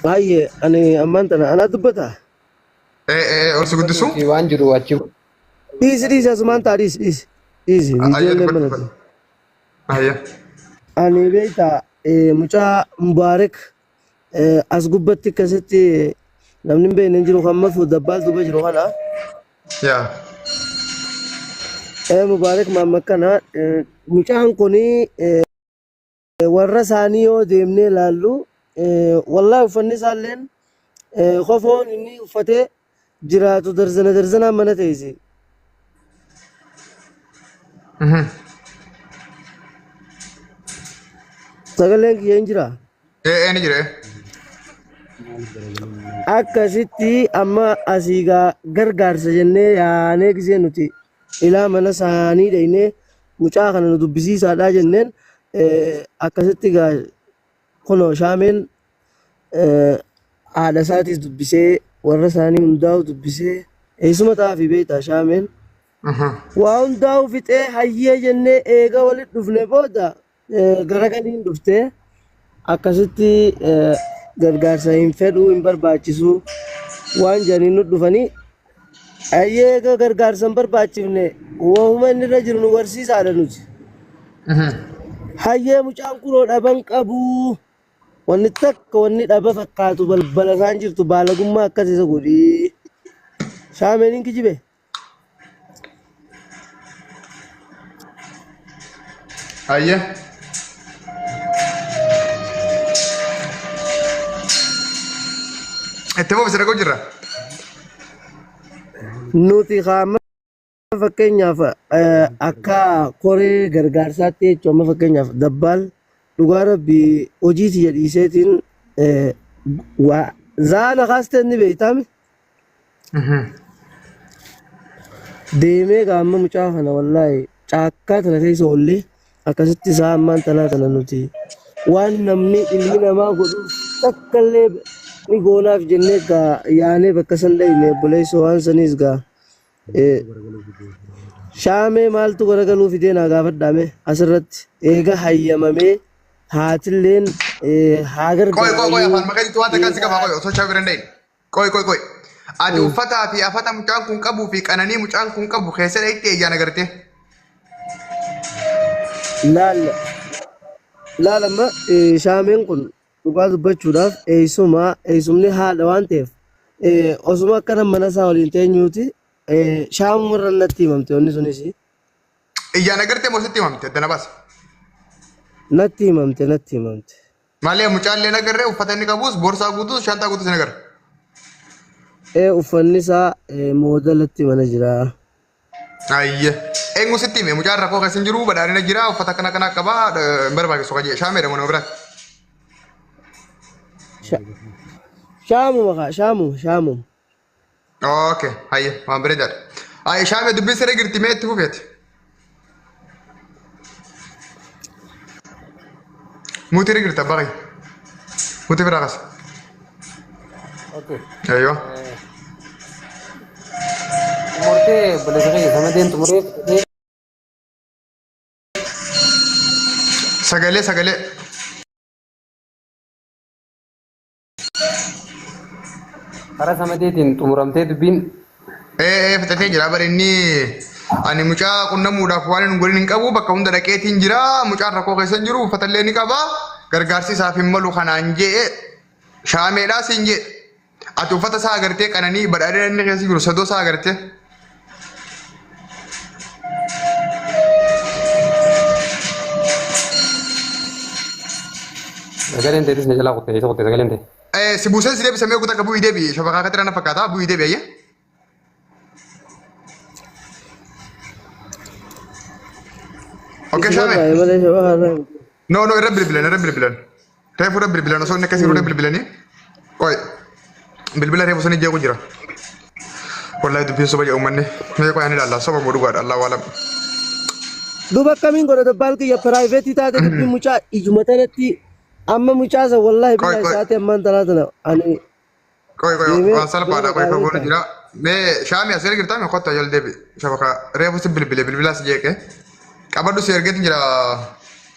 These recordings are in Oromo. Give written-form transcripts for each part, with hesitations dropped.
Baay'ee ani ammaan tana anaa dubbata. Ee, ol si guddisu? Fi waan jiru achi Dhiisi dhiisi asumaan ta'a dhiisi dhiisi. Dhiisi Ayya viidiyoollee dubbadhu manatti. dubbadhu. Ayya. Ani beektaa mucaa Mubaarak as gubbatti akkasitti namni hin beekne hin jiru kan mafu dabbaal duuba jiru kana. Yaa. Mubaarak maamma kana mucaan kuni warra isaanii yoo deemnee ilaallu wallahi uffanni isaalleen kofoon inni uffatee jiraatu darzana darzanaan mana teessi. Sagaleen kiyya hin jiraa? Ee ni jira. Akkasitti amma asii gaa gargaarsa jennee yaanee gisee nuti ilaa mana isaanii dhaynee mucaa kana nu dubbisiisaadhaa jenneen akkasitti gaa kunoo shaameen haadha isaatis dubbisee warra isaanii hundaa'u dubbisee eessuma ta'aa fi beektaa shaameen waa hundaa'u fixee hayyee jennee eega walitti dhufne booda garagaliin dhuftee akkasitti gargaarsa hin fedhuu hin barbaachisu waan jedhanii nu dhufanii hayyee eega gargaarsa hin barbaachifne wahuma inni irra jiru nu barsiisaadha nuti. Hayyee mucaan kunoo dhaban qabu wanni takka wanni dhaba fakkaatu balbala isaan jirtu baalagummaa akkas isa godhii. Shaameen hin kijibe. Hayyee. Itti fufi si dhaga'u jirra. Nuti qaama fakkeenyaaf akka koree gargaarsaatti jechuun amma fakkeenyaaf dabbaal dhugaa rabbii hojii tiyya dhiiseetiin waa zaana kaasteen ni beektaami. Deemee gaamma mucaa kana wallaahi caakkaa tana keessa oollee akkasitti isaa ammaan tanaa tana nuti waan namni ilmi namaa godhuuf takka illee ni goonaaf jennee gaa yaanee bakka san dhayne obboleessoo waan saniis gaa shaamee maaltu garagaluu fidee naa gaafadhaame asirratti eega hayyamamee haatilleen haa Qoy qoy qoy gargaaramuu afaan maqaa waan takkaan si eega qaba qoy osoo shaawii bira hin dhayin. Qoy qoy qoy. Ati uffataa fi afata mucaan kun qabuu fi qananii mucaan kun qabu keessa dhayitti eeyyaan agartee. Laal laal amma shaameen kun dhugaa dubbachuudhaaf eessuma eessumni haadha waan ta'eef osuma akkana mana isaa waliin teenyuuti shaamuma irra natti himamte wanni sunis Iyyaan agartee moo sitti himamte addana baasa. natti himamte natti himamte. Malee mucaan illee agarree uffata inni qabus boorsaa guutus shantaa guutus hin agarre. Uffanni isaa moodalatti mana jira. Ayye. Eenyu sitti hime mucaan rakkoo keessa hin jiru badhaadhina jira uffata akkana akkana qaba hin barbaachisu kajee shaameedha moo nama biraati. Shaamuma kaa shaamuma shaamuma. Okay, hayye waan bareedaadha. Ayye shaamee dubbiin siree jirti mee itti fufeeti. Muutii irra jirta abbaa kiyya. Muutii biraa kaasa. Okay. Ayyoo. Xumurtee obboleessa kiyya samadeen xumuree fixatee Sagalee sagalee. Karaa samadeetiin xumuramtee dubbiin Ee fixatee jira bara inni ani mucaa qunnamuudhaaf waan hin godhin hin qabu bakka hunda dhaqeetiin jira mucaan rakkoo keessa hin jiru uffatallee ni qaba gargaarsi isaaf hin malu kanaan je'e shaameedhaa siin je'e ati uffata isaa agartee qananii badhaadhina inni keessa jiru sadoo isaa agartee. Sagaleen teetis na jalaa kutte, isa kutte sagaleen tee. Si buuseen si deebisa mee kutaa bu'ii deebi shabakaa katira na fakkaata bu'ii deebi ayyee. Okay Isin shaame. irraa malee shabakaa irraa. No no irra bilbilan irra bilbilan. Reefu irra bilbilan osoo inni akkasii irra bilbilanii. Qoy bilbila reefu sanii jeequ jira. Wallahi dubbiin soba jedhu uummanni. Mee qoy ani ilaalla soba moo dhugaadha Allahu alam. Duuba akkamiin godha dabbaal kiyya piraayiveetii taate dubbiin mucaa ijuma tanatti amma mucaa san wallaahi Qoy billaahi qoy sa'aatii ammaan tanaa tana ani qoy qoy deemee waan bira salphaadha qoy dhaqaa fagoon beektaa. jira. Mee shaami as jirtaa mee kottu ajal deebi. Shabaka reefu si bilbile bilbila si jeeqe. Qabadhu si ergeetiin jira.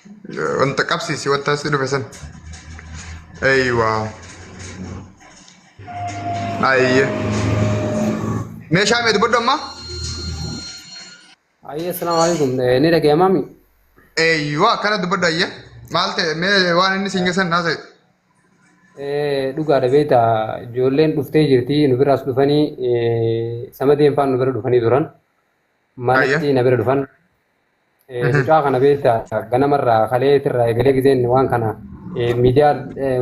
Wanta qabsiisi wanta si dhufe san. Eeywa. Ayyee. Meeshaa mee dubbadhu amma? Ayyee, assalaamu alaikum. Ni dhaga'amaami? Eeywa, akkana dubbadhu ayyee. Maal ta'e mee waan inni siin geessan haasa'e? Dhugaadha beektaa, ijoolleen dhuftee jirti, nu biraas dhufanii, Samadeen faan nu bira dhufanii turan. Manatti na bira dhufan. Mucaa kana beektaa, ganamarraa kaleetirraa eegalee gizeen waan kana miidiyaa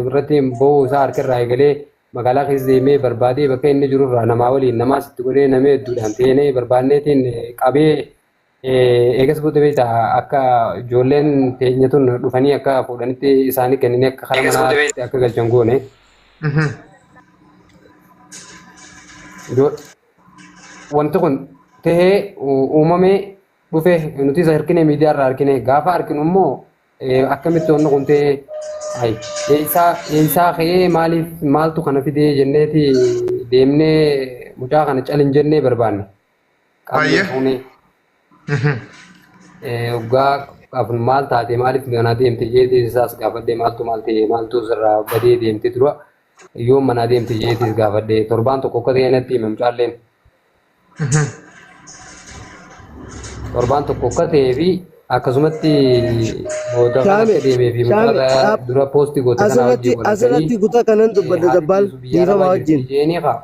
irratti ba'uu isaa harkarraa eegalee magaalaa keessa deemee barbaadee, bakka inni jirurraa namaa waliin namaas itti godhee, namee hedduudhaan seenee barbaanneetiin qabee, eegas booda beektaa akka ijoolleen teenya tun dhufanii akka fuudhanitti isaanii kennanii akka kara manaatti akka galchan goone. Wanti kun tahee uumamee dhufe, nuti isa harkine, miidiyaa irraa harkine. Gaafa harkinu immoo akkamitti wanni kun ta'ee, ay, eessaa ka'ee, maaliif, maaltu kana fidee jenneeti deemnee mucaa kana calin jennee barbaanne. Qabnee fuunee waggaa afur maal taate, maaliif manaa deemte jeetis isaas gaafadhe. Maaltu maal ta'e, maaltu sirraa badee deemte, dura yoom manaa deemte jeetis gaafadhe. Torbaan tokko akka ta'e natti hime mucaalleen. Torbaan tokko akka ta'ee fi akkasumatti booda kan Shaame, akka deemee fi Shaame, mucaa dura poostii goote kana asirratti wajjin wal asirratti arganii kutaa kanan dubbadha haati dabbaal teessu biyya dhiifama arabaa jirti wajjin. jeenii kaa.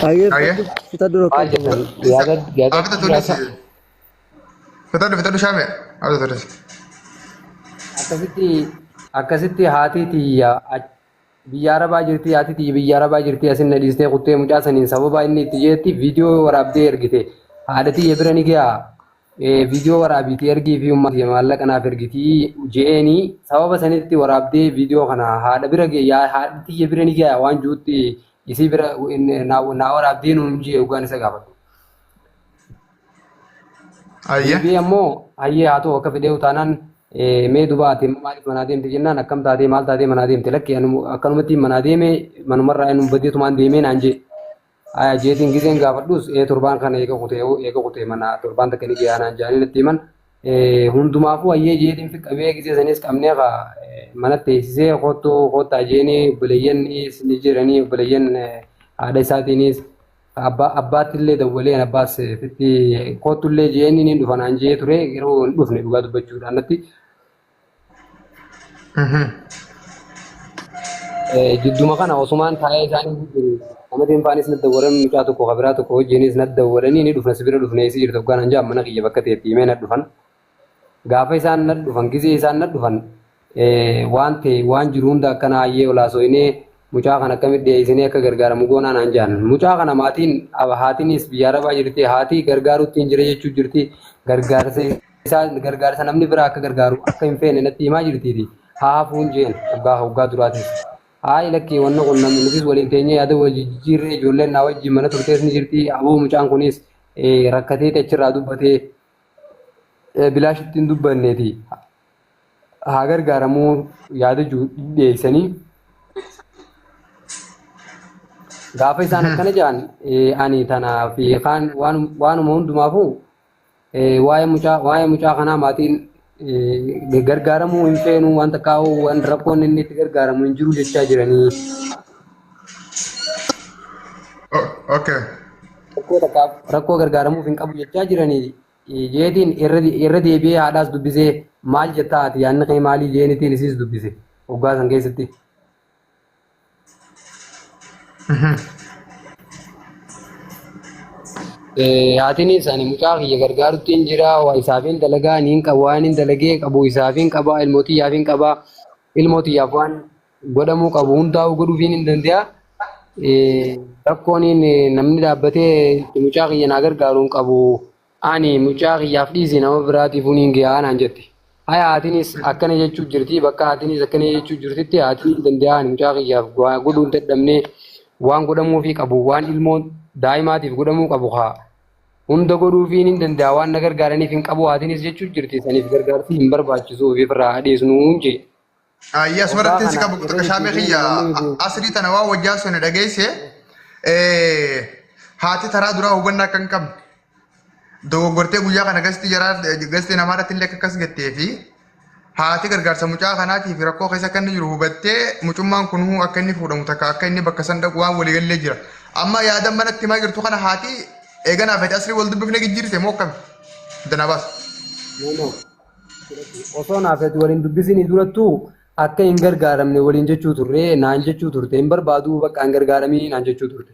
Ayyee, Ayyee. fitadhu fitadhu rakkoo Maal qabu. jettan yaada yaada Abita tulis. Fitadhu fitadhu shaame. Abita tulis. Akkasitti haati tiyya biyya arabaa jirti, haati tiyya biyya arabaa jirti, asin na dhiistee kuttee mucaa saniin sababa inni itti jeetti viidiyoo waraabdee ergite. Haadha tiyya bira ni ga'a, viidiyoo waraabiitii ergii fi uummata tiyya maallaqa naaf ergitii je'eenii, sababa sanitti waraabdee viidiyoo kana haadha bira ga'a, haadha tiyya bira ni ga'a waan jirutti isii bira naa waraabdee nuun jee dhugaan isa gaafadhu. Ayyee. Deebi'ee ammoo hayyee haa ta'u akka fedhee utaanaan, mee duba ati immoo maaliif manaa deemte jennaan, akkam taatee, maal taatee manaa deemte, lakki akkanumatti manaa deeme, manumarraa inni badeetumaan deemee naan jee. Aya jeetiin gizeen gaafadhus, torbaan kana eega kutee mana torbaan takka ni gahaa naan jedhanii natti himan. Hundumaafuu hayyee jeetiin fi qabee gizee sanis qabnee kaa manatti teessisee, kottuu kottaa jeenii, obboleeyyannis ni jiranii, obboleeyyan haadha isaatiinis abbaatti illee dawwalee, abbaas fitti kottullee jeeni ni dhufa naan jee ture, yeroo hin dhufne dhugaa dubbachuudhaan natti. Jidduma kana osumaan taa'ee isaanii jiru nama faanis na dawwalan, mucaa tokko kabiraa tokko wajjinis na dawwalanii, ni dhufna si bira dhufne si jirtu hoggaan hanjaa mana kiyya bakka ta'etti himee na dhufan. Gaafa isaan na dhufan, gizee isaan na dhufan, waan ta'e waan jiru hunda akkana hayyee olaasoinee mucaa kana akkamitti dhiyeessinee akka gargaaramu goonaa naan jaan. Mucaa kana maatiin, haatinis biyya arabaa jirti, haati gargaaruutti hin jira jechuu jirti, gargaarsa isaa gargaarsa namni biraa akka gargaaru akka hin feene natti himaa jirtiiti. Haa hafuun jeen hoggaa hoggaa duraatis. Hayi lakkii, wanni kun namni nutis waliin teenyee yaada wal jijjiirree, ijoolleen naa wajjin mana turtees ni jirti. Aboo, mucaan kunis rakkatee achirraa dubbatee bilaash ittiin dubbanneeti. Haa gargaaramuu yaada jiru dhiyeessanii. Gaafa isaan akkana jedhan, ani tanaa fi kaan waanuma hundumaafuu waa'ee mucaa kanaa maatiin gargaaramuu hin feenu, waan takkaa'u waan rakkoon inni itti gargaaramu hin jiru jechaa jiranii. Okay. Rakkoo takkaaf rakkoo gargaaramuuf hin qabu jechaa jiranii. Jeetiin irra deebi'ee haadhaas dubbisee, maal jettaa ati, yaadni kee maalii jeenitiin isiis dubbise waggaa san keessatti. Haatinis ani mucaa kiyya gargaarutti hin jira, waa isaafiin dalagaa niin qaba, waan hin dalagee qabu isaafiin qaba, ilmoo xiyyaafin qaba, ilmoo xiyyaaf waan godhamuu qabu hundaa'uu godhuufiin hin danda'a. Rakkoon namni dhaabbatee mucaa kiyya naa gargaaru hin qabu. Ani mucaa kiyyaaf dhiisi nama biraatiif niin gahaa naan jette. Haya, haatinis akkana jechuu jirti, bakka haatinis akkana jechuu jirtitti haatiin hin danda'a, ani mucaa kiyyaaf waa godhuu hin dadhabne, waan godhamuufii qabu, waan ilmoo daa'imaatiif godhamuu qabu haa hunda godhuufiin hin danda'a, waan na gargaaraniif hin qabu haatinis jechuu jirti, saniif gargaarsi hin barbaachisu, ofirraa dhiisnuu jee. Ayyaa, Waggaa asumarratti si kana qabu irra kutuka shaamee deddeebi'ee kiyya namoonni asrii tana waan wajjaa sun dhageesse, haati taraa duraa hubannaa akka hin qabne. Dogoggortee guyyaa kana gasti jaraa gasti namaarratti illee akkas gattee fi haati gargaarsa mucaa kanaatiif rakkoo keessa akka inni jiru hubattee mucummaan kun akka inni fuudhamu takka akka inni bakka san dhaqu waan waliigallee jira. Amma yaada manatti himaa jirtu kana haati eeganaa fedhe asrii wal dubbifne jijjiirte moo akkami? Danaa baasa. No, no. Osoo naaf ati waliin dubbisinii durattuu akka hin gargaaramne waliin jechuu turre, naan jechuu turte, hin barbaadu, bakka hin gargaaramii naan jechuu turte.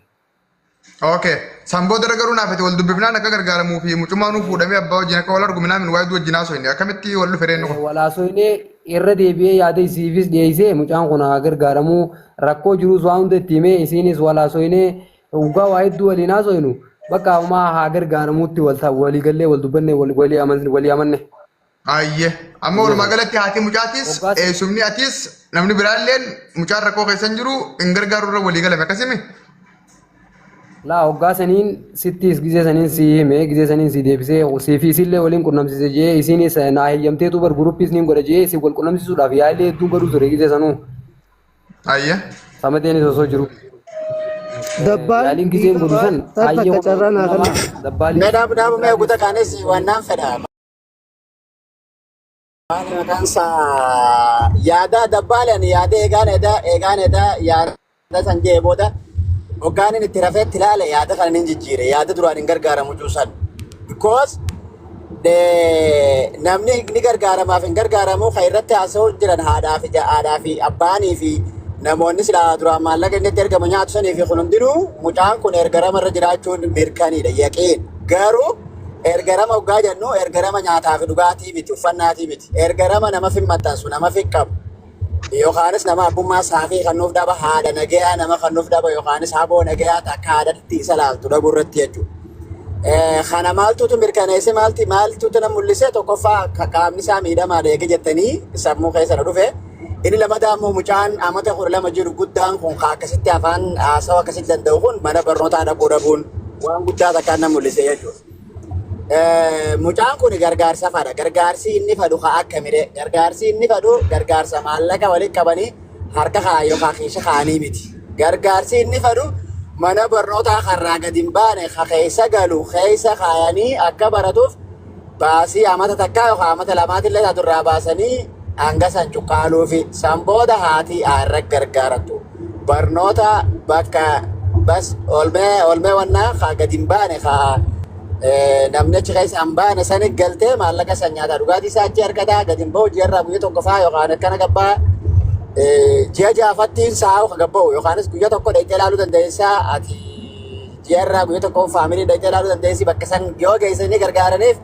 Okay. San booda garuu naaf itti wal dubbifnaan akka gargaaramuu fi mucummaan fuudhamee abbaa wajjin akka wal argu minaamin waa'ee wajjin haasofne akkamitti wal dhufe reennu kun? Walaasoinee irra deebi'ee yaada isiifis dhiyeessee, mucaan kun haa gargaaramuu, rakkoo jirus waa hunda itti himee, isiinis walaasoinee dhugaa waa hedduu waliin haasoinu, bakka ammaa haa gargaaramuutti waliigallee wal dubbanne, walii amanne. Ayyee. Amma walumaa galatti haati mucaatis eessumni atis namni biraalleen mucaan rakkoo keessa hin jiru hin gargaaru irra walii galame, akkasimi? Laa, hoggaa saniin sittis gizee saniin si hime, gizee saniin si deebisee, si fi isillee waliin qunnamsiise jee, isiinis naa heeyyamteetu bar guruppiis niin godha jee, si wal qunnamsiisuudhaaf yaalii hedduun godhuu ture gizee sanuu. Ayyee. Samadeenis osoo jiru. Dabbaan Yaaliin gizeen godhu san takka carraa naa kenna. Dabbaaliin. Mee dhaabu dhaabu, mee guuta kaanis wannaan fedha. Maali maqaan isaa, yaada dabbaale ani yaada eegaan edaa eegaan edaa yaada san jee booda hoggaan inni itti rafeetti ilaale, yaada kana nin jijjiire, yaada duraan hin gargaaramu cuusan. Because namni ni gargaaramaaf hin gargaaramu kan irratti haasa'uu jiran haadhaa fi abbaanii fi namoonni silaa duraan maallaqa inni itti ergamu nyaatu sanii fi kun hundinuu mucaan kun ergarama irra jiraachuun mirkaniidha, yaqiin. Garuu ergarama hoggaa jennu ergarama nyaataa fi dhugaatii miti, uffannaatii miti. Ergarama nama fin maxxansu, nama fin qabu, yookaanis nama abbummaa saafii kan nuuf dhaba, haadha nagayaa nama kan nuuf dhaba, yookaanis haboo nagayaa takka haadhatti isa laaltu dhabu irratti jechuudha. Kana maaltutu mirkaneesse, maalti maaltutu na mul'ise? Tokkoffaa, qaamni isaa miidhamaadha eege jettanii sammuu keessa na dhufe. Inni lammataa immoo mucaan amata 12 jiru guddaan kun ka akkasitti afaan haasawaa akkasitti danda'u kun mana barnootaa dhaquu dhabuun waan guddaa takkaan na mul'ise jechuudha. Mucaan kun gargaarsa fadha. Gargaarsi inni fadhu ka akkamire? Gargaarsi inni fadhu gargaarsa maallaqa walitti qabanii harka kaa yookaan kiisha kaanii miti. Gargaarsi inni fadhu mana barnootaa karraa gadi hin baane ka keessa galu keessa kaayanii akka baratuuf baasii amata takkaa yookaan amata lamaatillee taatu irraa baasanii hanga san cuqqaaluufi san booda haati irra gargaarattu. Barnoota bakka bas olmee olmee wannaa ka gadi hin baane ka namni achi keessa hin baane sani galtee maallaqa san nyaataa dhugaatii isaa achi argataa, gadi hin bahu ji'arraa guyya tokko faa yookaan akkana gabbaa ji'a jaafattiin saa'u ka gabba'u, yookaanis guyya tokko dhaqxee ilaaluu dandeessaa, ati ji'arraa guyya tokko faamilii dhaqxee ilaaluu dandeessi. Bakka san yoo geessanii gargaaraniif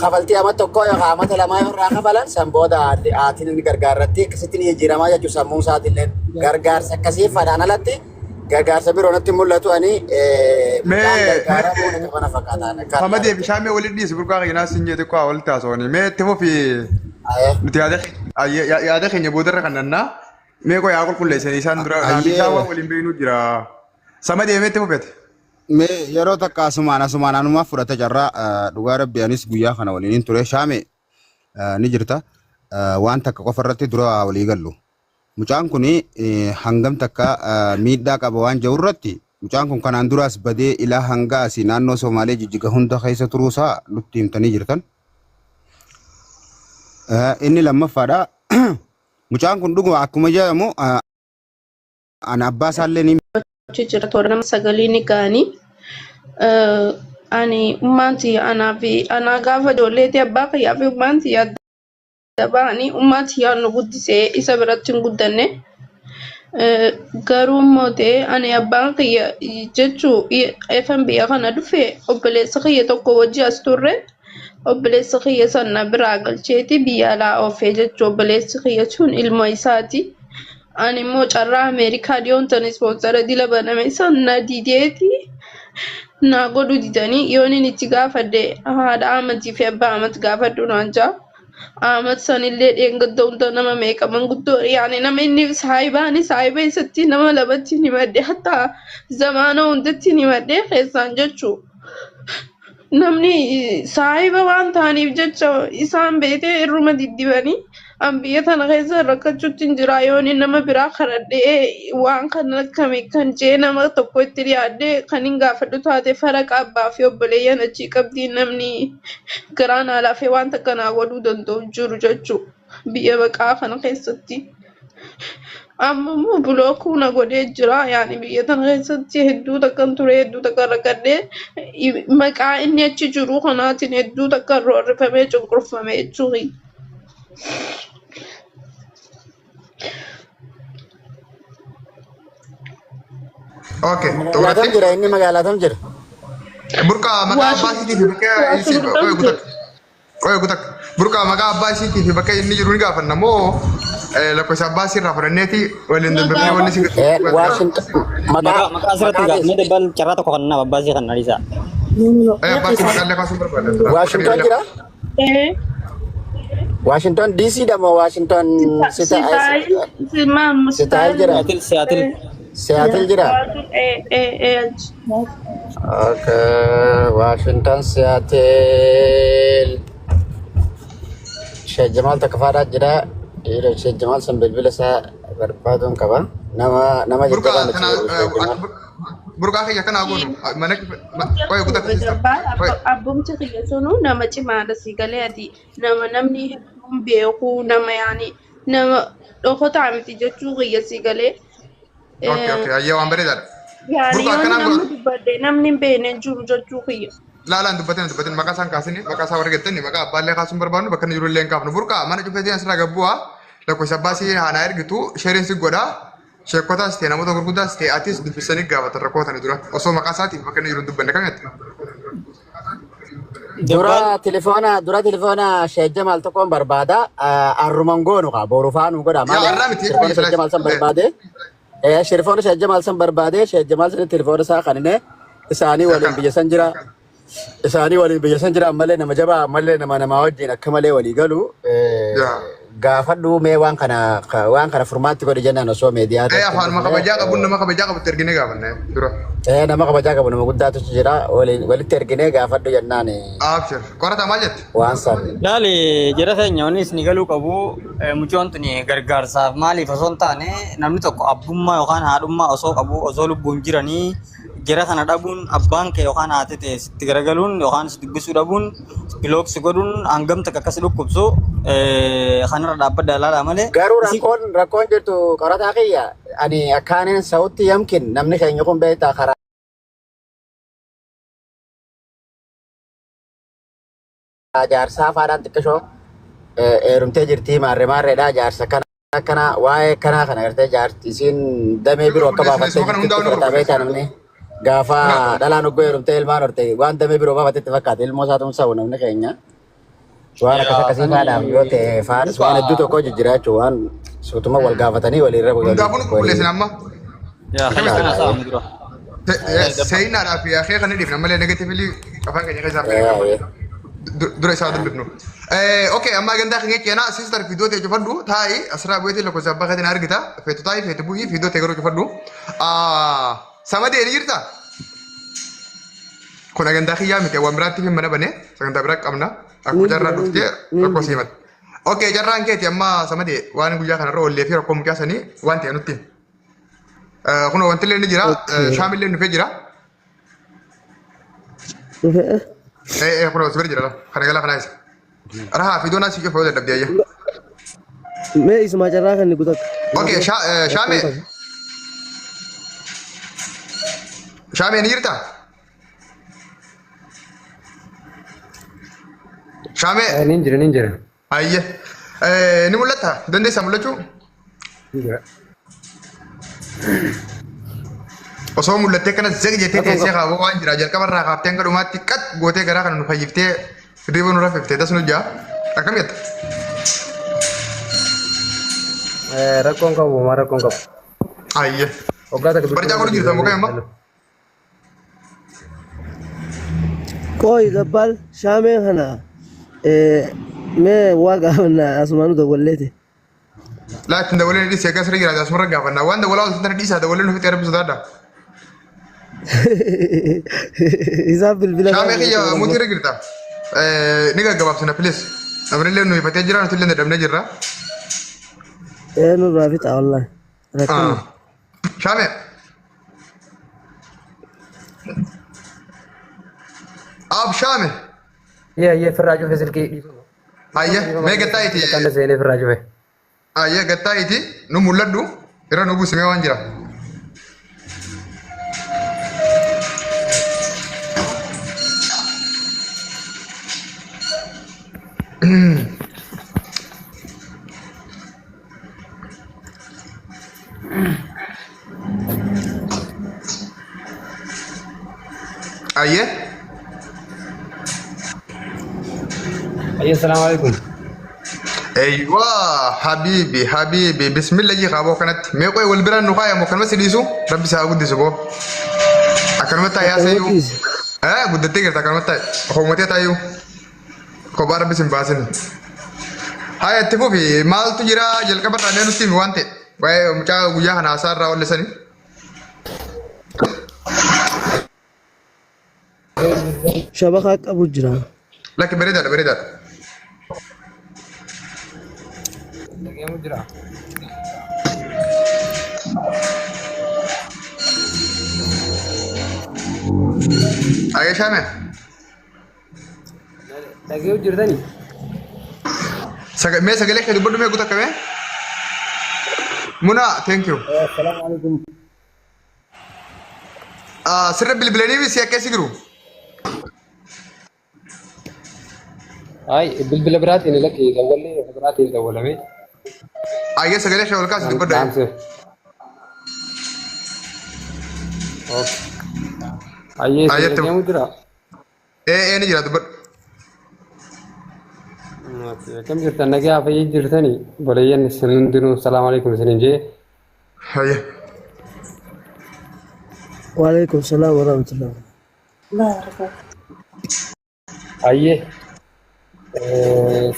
kafaltii amata tokko yookaan amata lamaa yoo irraa kafalan, san booda haatiin inni gargaarratti akkasitti ni jijjiiramaa jechuudha. Sammuu isaatillee gargaarsa akkasii fadhaan alatti gargaarsa biroo natti mul'atu. Ani mucaan gargaaramuu ni qabana fakkaata. Samadee fi Shaamee walitti dhiisi, burqaa keenyaa siin jee xiqqoo walitti haasawanii. Mee itti fufi, nuti yaada keenya boodarra kan nannaa. Mee qoyaa qulqulleessanii isaan dura naaf isaan waan waliin beeknu jira. Samadee, mee itti fufete. Mee yeroo takka asumaan asumaan anumaa fudhata carraa. Dhugaa rabbi anis guyyaa kana waliin hin ture. Shaame, ni jirta. Waan takka qofa irratti dura walii gallu. Mucaan kun hangam takka miidhaa qaba waan jiru irratti, mucaan kun kanaan duraas badee ilaa hanga asii naannoo Somaalee jijjiga hunda keessa turuusaa nutti himtanii jirtan. Inni lammaffaadha. Mucaan kun dhuguma akkuma jedhamu ana abbaa isaallee ni achi jira, toora nama sagalii ni ga'anii. Ani ummaan tiyya anaa fi anaa gaafa ijoolleetii abbaa kiyyaa fi ummaan tiyya adda ba'anii, ummaa tiyyaan nu guddisee, isa biratti hin guddanne. Garuu immoo ta'e ani abbaan kiyya jechuu efan biyya kana dhufe obboleessa kiyya tokko wajji as turre, obboleessa kiyya sana biraa galcheeti biyya alaa oofee jechuu. Obboleessi kiyya sun ilma isaati. Ani immoo carraa Ameerikaa dhiyoon tan ispoonsara dila baname san na dideeti, naa godhu didanii, yoon inni itti gaafadhe haadha Ahmadii fi abbaa Ahmad gaafadhu naan jaa. Ahmad sanillee dheengadda hunda nama meeqa manguddoo, yaani nama inni saahibaani saahiba isatti nama lamatti ni himadhe, hatta zamaana hundatti ni himadhe keessaan jechuu. Namni saahiba waan ta'aniif jecha isaan beetee irruma diddibanii An biyya tana keessa rakkachuutti hin jira. Yoon inni nama biraa kadhadhee waan kana akkami kan jee nama tokko itti dhiyaadhee kan hin gaafadhu taate faraqa abbaa fi obboleeyyan achii qabdii namni garaan haalaafee waan takka naa godhuu danda'u jiru jechuudha. Biyya baqaa kana keessatti. Amma immoo bulookuu na godhee jira. Yaani biyya tana keessatti hedduu takkan ture, hedduu takkan rakkadhee maqaa inni achi jiru kanaatiin hedduu takkan roorrifamee cunqurfame jechuudha. Okay, Magaalaa tam xumuratte. jira inni magaalaa tam jira. Burqaa maqaa abbaa isiitii fi bakka isii Waashington qoy jira. gutak. Qoy gutak. Burqaa maqaa abbaa isiitii fi bakka inni jiru ni gaafanna moo lakkoofsa abbaa isii irraa fudhanneeti waliin dubbifnee wanni si Waashington maqaa Maqaa maqaa asirratti maqaa hin gaafne dabbal carraa tokko kan nama abbaa isii kan naliisa. Abbaa isii maqaa illee kaasuun barbaada. Waashington jira. Eh, Waashington DC dha moo Waashington Sitaayil, simaan Sitaayil jira. Seattle Seattle. Seattle jira. Eh, eh, eh, achi. Okay, Washington Seattle. Sheikh Jamal takka faadhaa jira. Dhiira Sheikh Jamal san bilbila isaa barbaaduun qaba. Nama nama Burqaa jajjabaan achi kana jiru Sheikh Jamal. burqaa kiyya kanaa goonu mana qoy gutak sister. Qoy Abbumti kiyya sunuu nama cimaadha si galee ati nama namni hedduun beeku nama yaani nama dhokotaa miti jechuu kiyya si galee. Okay okay ayyee waan bareedaadha. Yaani Burqaa yoon akkanaan nama godha. dubbadhe namni hin beekne hin jiru jechuu kiyya. Laalaan dubbatin dubbatin maqaa isaan kaasini maqaa isaa warra gettani maqaa abbaallee kaasuun barbaadnu bakka inni jiru illee hin kaafnu. Burqaa mana cufeetiin asirraa gabbu'aa lakkoofsa abbaa isii haanaa ergitu sheeriin si godhaa sheekotaas ta'e namoota gurguddaas ta'e atis dubbisanii gaafatan rakkoo tana dura osoo maqaa isaatiif bakka inni jiru hin dubbanne kam jette? Dura Dabbal telefoona dura telefoona Sheikh Jamal tokkoon barbaada. Arruman goonu kaa boru faanu godha Yaa maali arraa miti telefoona jechuun Sheikh Jamal san filas. barbaade. Telefoona Sheikh Jamal san barbaade Sheikh Jamal san telefoona isaa kanine isaanii waliin biyya san jira. Isaanii waliin biyya san jira ammallee nama jabaa ammallee nama namaa wajjin akka malee walii galu. Yaa. Gaafadhu mee waan kana furmaatti godhi jennaan osoo meediyaa irratti hin Afaanuma dhufne. kabajaa qabuun nama kabajaa qabutti erginee gaafanne dura. Nama kabajaa qabu nama guddaatu jira waliin walitti erginee gaafadhu jennaan Abshir. Qorataa maal jette? waan san. Laali jara keenya wanni isin galuu qabu mucoon tuni gargaarsaaf maaliif osoo hin taane namni tokko abbummaa yookaan haadhummaa osoo qabu osoo lubbuun jiranii jara kana dhabuun abbaan kee yookaan haati ta'e sitti garagaluun yookaan si dubbisuu dhabuun block si godhuun hangam takka akkas dhukkubsu kanarra dhaabbadha ilaalaa malee Garuu isin rakkoon rakkoon jirtu qorataa kiyya ani akkaaniin sa'utti yamkin namni keenya kun beektaa karaa jaarsaa faadhaan xiqqishoo heerumtee jirtii maarree maarreedha jaarsa kana akkana waa'ee akkanaa kana gartee jaarti isiin damee biroo akka Qulqulleessina baafattee isuma kana jirtitti hundaa'u ni fudhataa beektaa qulqulleessina. namni gaafa dhalaan oggoo heerumtee ilmaan horte waan damee biroo baafatetti fakkaata ilmoo isaa tumsa'u namni keenya waan akkas yaa akkasii sani faadhaaf yoo ta'e faadhas waan hedduu burqaa tokko jijjiira jechuun waan suutuma wal gaafatanii waliirra Hundaafuu nu walii qulqulleessina amma. yaa Akkam kana jette? kana saamu dura. Seenaadhaa fi akee kan dhiifna malee negatively afaan keenya keessaa hin qabna. Dura isaa dubbifnu. Okay, amma agandaa keenya ceenaa sister fiidoo ta'e cufadhu taa'i asirraa bu'eetii lakkoofsa abbaa keetiin argita. Feetu taa'i feetu bu'ii fiidoo ta'e garuu cufadhu. Samadee ni jirta? Kun agandaa kiyyaa miti waan biraatti hin mana bane sagantaa biraa qabna. Akkuma Niin carraa jira, niin dhuftee jira, niin rakkoo jira. sii himate. Okay, carraan keeti amma Samadee waan guyyaa kanarra oollee fi rakkoo mucaa sanii waan ta'e nutti. Kun wanti illee ni jira. Okay. Shaamillee dhufee jira. Dhufe. Kun si bira jira kana galaa kanaa isa. Rahaa fi doonaa si cufa yoo dadhabde ayya. Mee isuma carraa kan guutakka. Okay, Rakkoon Shaamee qabu. Shaamee ni jirtaa? Shaamee Nin jira nin jira. ayya. Ni mul'ata dandeessaa mul'achuu? Nin jira. Osoo mul'attee kana zaq jettee Rakkoon teessee qabu. kaaboo waan jira jalqaba irraa kaaftee hanga dhumaatti qat gootee garaa kana nu fayyiftee hirriba nu raffiftee tas nu jaa akkam jetta? Rakkoon qabu homaa rakkoon qabu. Ayya. Waggaa takka Barcaa bilbila godhu jirta muka amma? Qoy gabbal shaameen kana mee waa gaafannaa asumaanu dawwalleeti. Laa ittiin dabalee ni dhiisee akkas irra jiraate asumarra gaafannaa waan dabalaa osoo tana dhiisaa dabalee nu fixee rabbi sodaadha. Isaan bilbila Shaamee isaa kiyya godhate mutii irra jirta. Ni gaggabaabsina please. Namni illee nu ifatee jira nuti illee dadhabnee jirra. Ee nurraa fixa wallahi. Rakkina. Shaame. Ab Shaame. Yee yee firraa cufe silkii. Ayyee mee gattaa'iiti. Kan seenee firraa cufe. Ayyee gattaa'iiti nu mul'adhu irra nu buusimee waan jira. Ayyee. Ayyee salaamu alaikum. Eeywa habiibi habiibi bismillah jii kaaboo kanatti mee qoy wal biraan nu kaayamu akkanuma si dhiisu rabbi si haa guddisu boo akkanumatti taayaa Akkanuma seeyuu dhiisi. eh guddattee jirta akkanumatti taa'i homatee taayuu kophaa rabbi sin baasin haa itti fufi maaltu jira jalqaba irraa mee nutti himi waan ta'e waa'ee mucaa guyyaa kana haasaa irraa wallisanii Shabakaa qabu jira. Lakki bareedaadha bareedaadha. Dhageemu jira. Dhagee shaame. Dhageemu jirtani? Mee sagalee kee dubbadhu mee guutuu akkamee? Muna thank you. Assalaamu alaikum. Ah, Sirra bilbilanii si akka si jiru. Ay, bilbila biraatiin lakki dawwallee biraatiin dawwalame. Ayyee sagalee kee ol kaasi dubbadhu. Dhaamse. Ayyee Ayyee si dhageemu jira. Ee ee ni jira dubbadhu. Akkam jirtan nagaa fayyee jirtani boleeyyan isin hundinuu salaamu alaikum isinin jee. Ayyee. Waalaikum salaam warahmatullahi. Ayyee.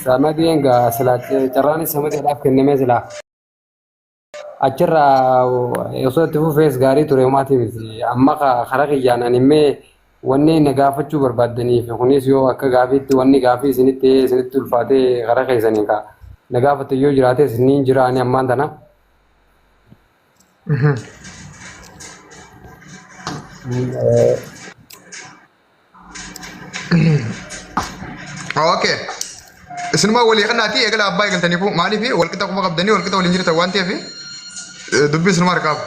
Samadeen gaa silaa carraanis samadeedhaaf kennamee silaa. Achirraa osoo itti fufees gaarii ture homaatii miti. Amma karaa kiyyaan ani immee wanni na gaafachuu barbaaddaniif kunis yoo akka gaafiitti wanni gaafii isinitti isinitti ulfaatee karaa keessaniin ka na gaafatte yoo jiraates ni jira ani ammaan tana. Okay. Isinuma walii kanaati eegala abbaa eegaltaniifu maaliif walqixa quba qabdanii walqixa waliin jirtan waan ta'eef dubbii isinuma harkaaf.